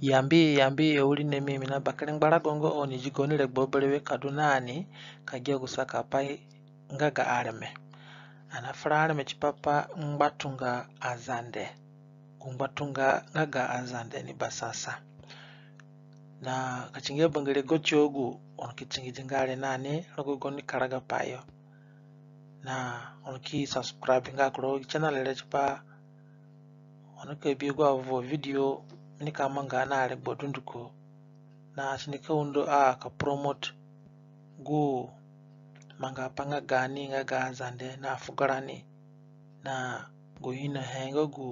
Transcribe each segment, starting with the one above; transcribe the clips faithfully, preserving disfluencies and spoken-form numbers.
Yambi, yambi, awirinami, mi na bakere ngbarago nga oni di gaoni regbo berewe ka du na ani, ka gia gu sakapai nga ga areme. Ani na fura areme tipa pa ngbatunga Azande. Gu ngbatunga nga ga Azande ni basasa. Na ka ti ngia bangire goti agu, oni ki tingidi nga re na ani rogo gaoni karagapai yo. Na oni ki subscribe nga ku rogo gi channel re tipa oni ka bi agu avovo video mi nika manga na aregbo dunduko. Na si nika undo a ka promote gu mangapai nga gaani nga ga Azande na afugo rani na gu inohe nga gu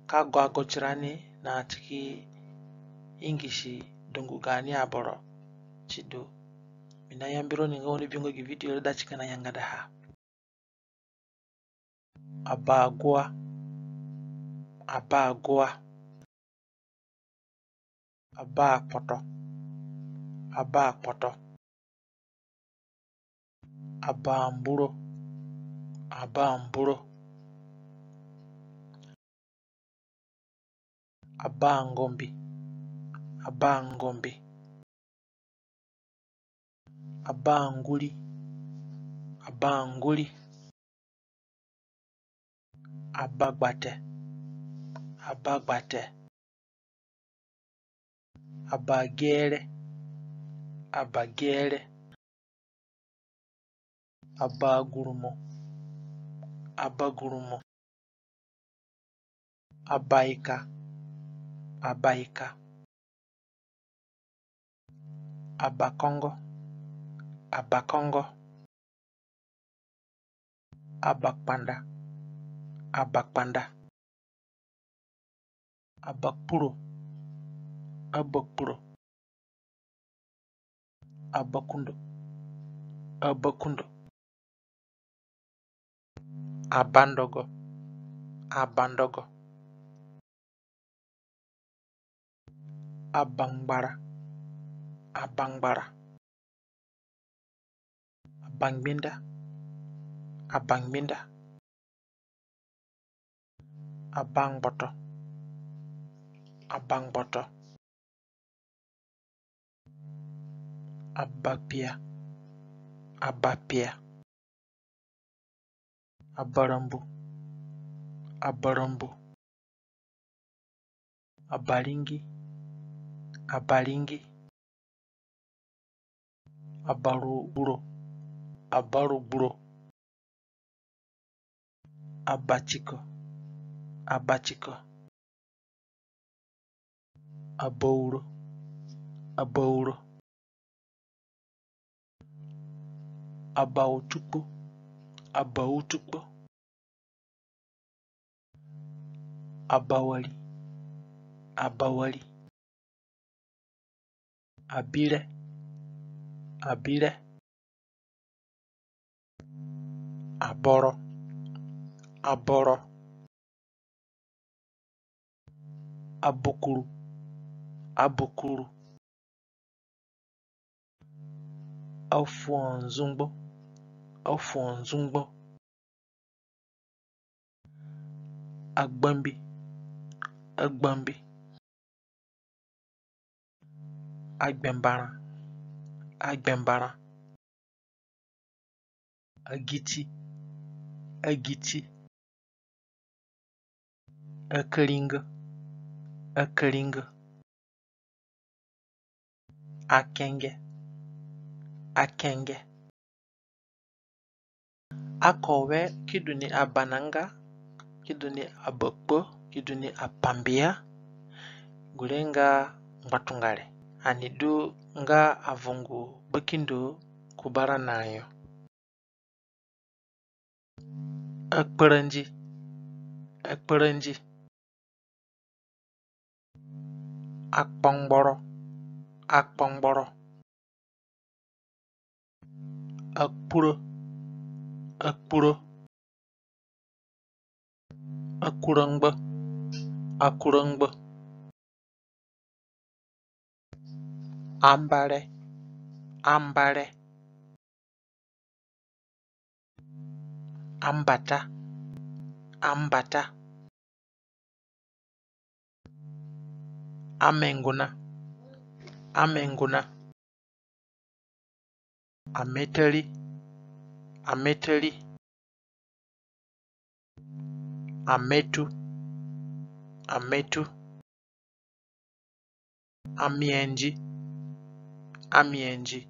ka go ago tirani na ti ki ingisi dungu gaani aboro. Sidu, mi na yambi roni nga oni bingo gi video re da ti kina yangadaha. Abagua, abagua. Abakpoto, abakpoto. Abamburo, abamburo. Abangombi, abangombi. Abanguri, abanguri. Abagbate, abagbate. Abagere, abagere. Abagurumo, abagurumo. Abaika, abaika. Abakongo, abakongo. Abakpanda, abakpanda. Abakpuro, abakpuro. Abakundo, abakundo. Abandogo, abandogo. Abangbara, abangbara. Abangbinda, abangbinda. Abangboto, abangboto. Abapia, abapia. Abarambu, abarambu. Abaringi, abaringi. Abarugburo, abarugburo. Abatiko, abatiko. Abauro, abauro. Abautukpo, abautukpo. Abawari, abawari. Abire, abire. Aboro, aboro. Abukuru, abukuru. Afuonzungbo, afuonzungbo. Agbambi, agbambi. Agbembara, agbembara. Agiti, agiti. Akaringa, akaringa. Akenge, akenge. Akowe ki du ni abananga, ki du ni abakpo, ki du ni apambia. Gure nga ngbatunga re. Ani du nga avungu bakindo ku barana yo. Akparandi, akparandi. Akpongboro, akpongboro. Akpuro, akpuro. Akurangba, akurangba. Ambare, ambare. Ambata, ambata. Amenguna, amenguna. Ametari, ametari. Ametu, ametu. Amienji, amienji.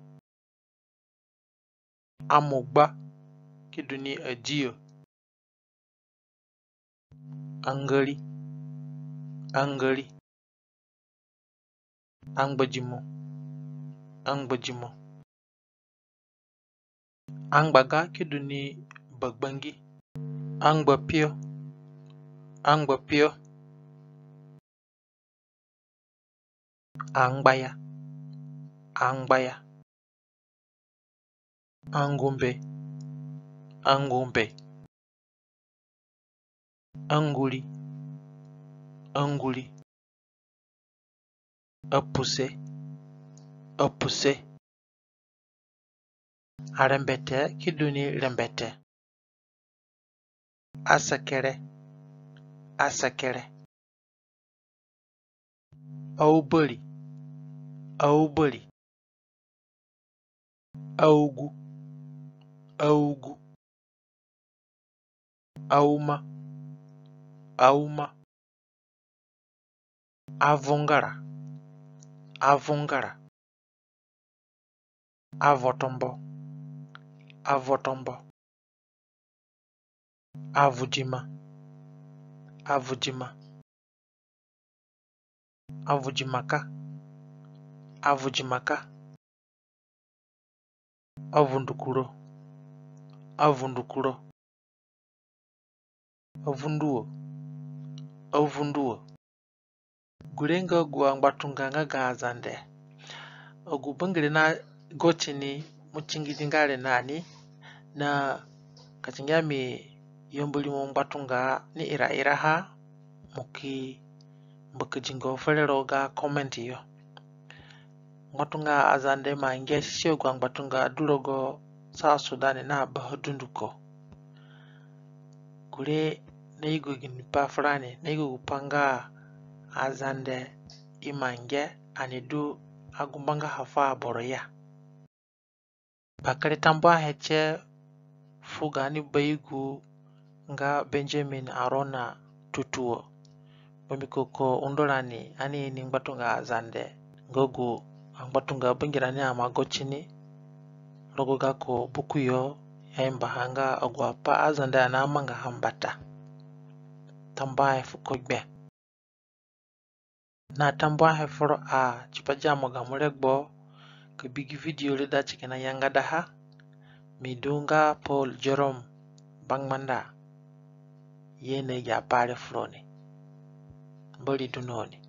Amugba, ki du ni adiyo. Angari, angari. Angbadimo, angbadimo. Angbaga, ki du ni bagbangi. Angbapio, angbapio. Angbaya, angbaya. Angumbe, angumbe. Anguri, anguri. Apuse, apuse. Arembete, ki du ni rembete. Asekere, asekere. Aubari, aubari. Augu, augu. Auma, auma. Avungara, avungara. Avotombo, avotombo. Avudima, avudima. Avudimaka, avudimaka. Avundukuro, avundukuro. Avunduo, avunduo. Gure nga agu angbatunga nga ga Azande. Agu bangire na go tini mo tingidi nga re na ni, na ka ti ngia mi yambu rimo ngbatunga ni iraira ha, mo ki mbakadi nga fere rogo ga comment yo. Ngbatunga Azande ima nge si agu angbatunga du rogo South Sudan na baha dunduko. Gure nayugo ginipai furani, nayugo gupai nga Azande ima nge, ani du agumbanga ha fu aboro ya. Bakere tambuahe tie fu gaani bayugu nga Benjamin Arona Tutuo. Bambiko ko undo rani ani ini ngbatunga Azande nga gu angbatunga bangirani ima go tini rogo gako buku yo, i aimbaha nga agu apai Azande anamangaha mbata. Tambuahe fuko gbe. Na tambuahe furo a tipa dia mo gamo regbo ka bi gi video re da ti kina yangadaha. Mi du nga Paul Jerome Bangbanda. I ye na agi apai re furoni. Mbori du na oni.